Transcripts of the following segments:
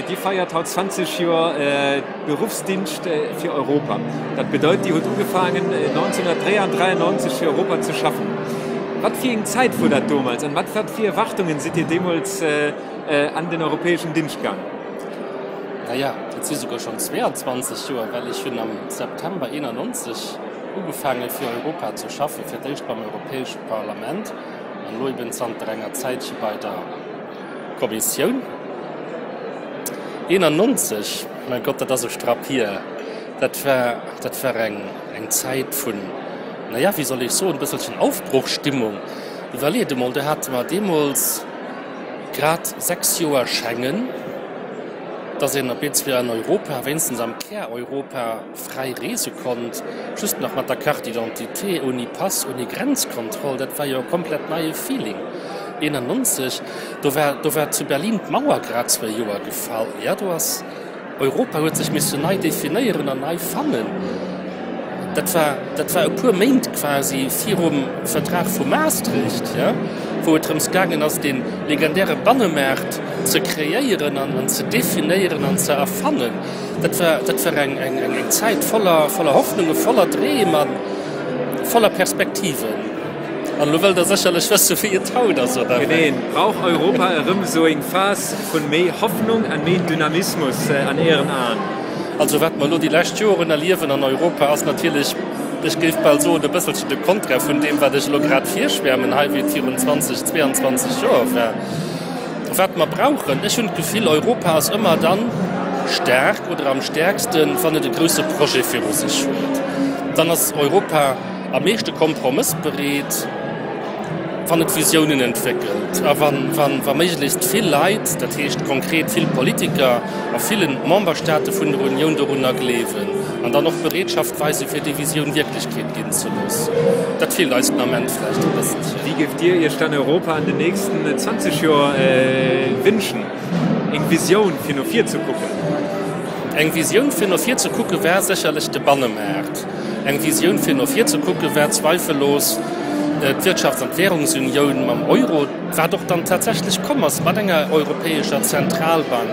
Dir feiert haut 20 Joer Beruffsdienscht fir Europa. Dat bedeit, Dir hutt ugefaangen 1993 fir Europa ze schaffen. Wat fir eng Zäit wor dat doemals an mat wat fir Erwartungen sidd Dir deemools an den europäeschen Dingscht gaangen? Naja, et si souguer schonn 22 Joer, well ech hunn am September 91 ugefaange fir Europa ze schaffen, fir d'éischt beim Europäesche Parlament an elo eben zanter enger Zäitche bei der Kommissioun. 91, mäi Gott, dat ass e Strapp hier. Dat war, dat war eng, eng Zäit vun, na ja, wéi soll ech soen, e bësselchen Aufbruchstimmung. Iwwerleet emol, do hate mer deemools grad 6 Joer Schengen, dass een op eenzwee an Europa, wéinstens am Kär-Europa, fräi reese konnt, just nach mat der Carte d'identité, ouni Pass, ouni Grenzkontroll, dat war jo e komplett neie Feeling. 91, do war, do war zu Berlin d'Mauer grad zwéi Joer gefall, jo, do ass, Europa huet sech missen nei definéieren an nei fannen. Dat war, dat war e puer Méint quasi virum Vertrag vu Maastricht, jo, wou et drëms gaangen ass, dee legendäre Bannemaart ze kreéieren an ze definéieren an ze erfannen. Dat war, dat war eng, eng, eng Zäit voller, voller Hoffnungen, voller Dreem a voller Perspektiven. An elo wëllt Der sécherlech wëssen, wéi et haut ass, oder wéi? Genee. Brauch Europa erëm esou eng Phas vun méi Hoffnung an méi Dynamismus an Ären Aen? Also wat mer elo déi lescht Joren erliewen an Europa, ass natierlech, ech géif bal soen, e bësselchen de Contraire vun deem, wat ech elo grad virschwäermen hei, wéi et virun 20, 22 Joer war. Wat mer brauchen, ech hunn d'Gefill, Europa ass ëmmer dann staark oder am stäerksten, wann et e grousse Projet viru sech huet. Dann ass Europa am meeschte kompromëssbereet, wann et Visiounen entwéckelt a wa méiglechst vill Leit, dat heescht konkret vill Politiker a villen Memberstaate vun der Unioun dorunner gleewen an dann och d'Bereetschaft weisen, fir déi Visioun Wierklechkeet ginn ze loossen. Dat feelt eis den Ament vläicht e bësselchen. Wéi géift Dir Iech dann Europa an den nächsten 20 Joer wünschen? Eng Visioun fir no vir ze kucken? Eng Visioun fir no vir ze kucke wär sécherlech de Bannemaart. Eng Visioun fir no vir ze kucke wär zweifellos d'Wirtschafts an d'Währungsunioun mam Euro, wat och dann tatsächlech komm ass mat enger europäescher Zentralbank,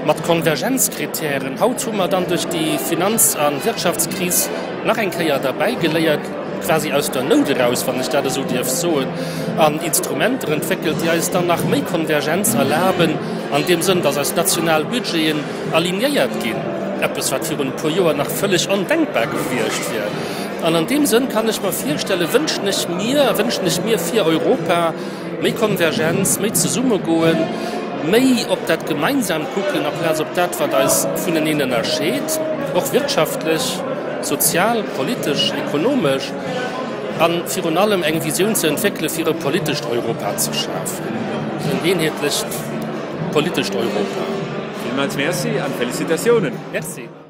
mat Konvergenzkritären. Haut hu mer dann duerch déi Finanz a Wirtschaftskris nach eng Kéier derbäigeléiert, quasi aus der Nout eraus, wann ech dat esou dierf soen, an Instrumenter entwéckelt, déi eis dann nach méi Konvergenz erlaben, an deem Sënn, dass eis national Budgeten alignéiert ginn, eppes wat virun e puer Joer nach vëlleg ondenkbar gewiescht wier. An an deem Sënn kann ech mer virstellen, wënschen ech mir, wënschen ech mir fir Europa méi Konvergenz, méi Zesummegoen, méi op dat Gemeinsaamt kucken amplaz op dat, wat eis vuneneen ënnerscheet, och wirtschaftlech, sozial, politesch, ekonomesch, a virun allem eng Visioun ze entwéckele fir e politescht Europa ze schafen, en eenheetlecht politescht Europa. Villmools Merci an Felicitatiounen. Merci.